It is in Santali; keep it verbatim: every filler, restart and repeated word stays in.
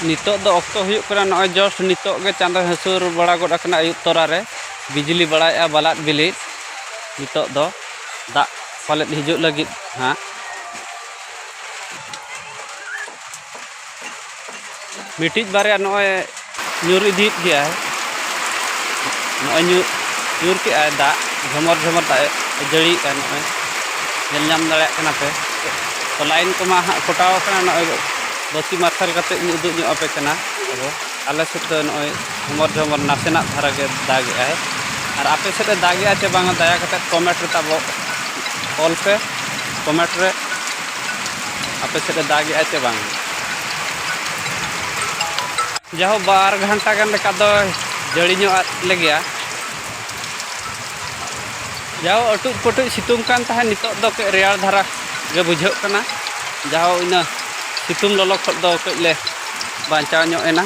ᱱᱤᱛᱚᱜ ᱫᱚ ᱚᱠᱛᱚ ᱦᱩᱭᱩᱜ ᱠᱟᱱᱟ, ᱱᱚᱜᱼᱚᱭ just ᱱᱤᱛᱚᱜ ᱜᱮ ᱪᱟᱸᱫᱚᱭ ᱦᱟᱹᱥᱩᱨ ᱵᱟᱲᱟ ᱜᱚᱫ ᱟᱠᱟᱱᱟ ᱟᱹᱭᱩᱵ ᱛᱚᱨᱟ ᱨᱮ, ᱵᱤᱡᱽᱞᱤ ᱵᱟᱲᱟᱭᱮᱫᱼᱟ ᱵᱟᱞᱟᱫ ᱵᱤᱞᱤᱫ᱾ ᱱᱤᱛᱚᱜ ᱫᱚ ᱫᱟᱜ ᱯᱟᱞᱮᱫ ᱦᱤᱡᱩᱜ ᱞᱟᱹᱜᱤᱫ ᱦᱟᱸᱜ᱾ ᱢᱤᱫᱴᱤᱡ ᱵᱟᱨᱭᱟ ᱱᱚᱜᱼᱚᱭ ᱧᱩᱨ ᱤᱫᱤᱭᱮᱫ ᱜᱮᱭᱟᱭ, ᱱᱚᱜᱼᱚᱭ ᱧᱩᱨ, ᱧᱩᱨ ᱠᱮᱜᱼᱟᱭ ᱫᱟᱜ, ᱡᱷᱚᱢᱚᱨ ᱡᱷᱚᱢᱚᱨ ᱫᱟᱜ ᱮ ᱡᱟᱹᱲᱤᱭᱮᱜᱼᱟ᱾ ᱱᱚᱜᱼᱚᱭ ᱧᱮᱞ ᱧᱟᱢ ᱫᱟᱲᱮᱭᱟᱜ ᱠᱟᱱᱟ ᱯᱮ᱾ ᱛᱚ line ᱠᱚᱢᱟ ᱦᱟᱸᱜ ᱠᱚᱴᱟᱣ ᱟᱠᱟᱱᱟ, ᱱᱚᱜᱼᱚᱭ ᱵᱟᱹᱛᱤ ᱢᱟᱨᱥᱟᱞ ᱠᱟᱛᱮ ᱤᱧ ᱩᱫᱩᱜ ᱧᱚᱜ ᱟᱯᱮ ᱠᱟᱱᱟ᱾ ᱟᱫᱚ ᱟᱞᱮ ᱥᱮᱫ ᱫᱚ ᱱᱚᱜᱼᱚᱭ ᱡᱷᱚᱢᱚᱨ ᱡᱷᱚᱢᱚᱨ ᱱᱟᱥᱮᱱᱟᱜ ᱫᱷᱟᱨᱟ ᱜᱮ ᱫᱟᱜᱮᱜᱼᱟᱭ᱾ ᱟᱨ ᱟᱯᱮ ᱥᱮᱫ ᱮ ᱫᱟᱜᱮᱜᱼᱟ ᱪᱮ ᱵᱟᱝᱟ, ᱫᱟᱭᱟ ᱠᱟᱛᱮ comment ᱨᱮ ᱛᱟᱵᱚ ᱚᱞ ᱯᱮ, comment ᱨᱮ ᱟᱯᱮ ᱥᱮᱫ ᱮ ᱫᱟᱜᱮᱜᱼᱟ ᱪᱮ ᱵᱟᱝ᱾ ᱡᱟᱦᱳ, ᱵᱟᱨ ᱜᱷᱚᱱᱴᱟ ᱜᱟᱱ ᱞᱮᱠᱟ ᱫᱚ ᱡᱟᱹᱲᱤ ᱧᱚᱜ ᱟᱫ ᱞᱮᱜᱮᱭᱟ᱾ ᱡᱟᱦᱳ, ᱟᱹᱴᱩᱡ ᱯᱟᱹᱴᱩᱡ ᱥᱤᱛᱩᱝ ᱠᱟᱱ ᱛᱟᱦᱮᱸᱫ, ᱱᱤᱛᱚᱜ ᱫᱚ ᱠᱟᱹᱡ ᱨᱮᱭᱟᱲ ᱫᱷᱟᱨᱟ ᱜᱮ ᱵᱩᱡᱷᱟᱹᱜ ᱠᱟᱱᱟ᱾ ᱡᱟᱦᱳ, ᱤᱱᱟᱹ ᱥᱤᱛᱩᱝ ᱞᱚᱞᱚ ᱠᱷᱚᱱ ᱫᱚ ᱠᱟᱹᱡ ᱞᱮ ᱵᱟᱧᱪᱟᱣ ᱧᱚᱜ ᱮᱱᱟ᱾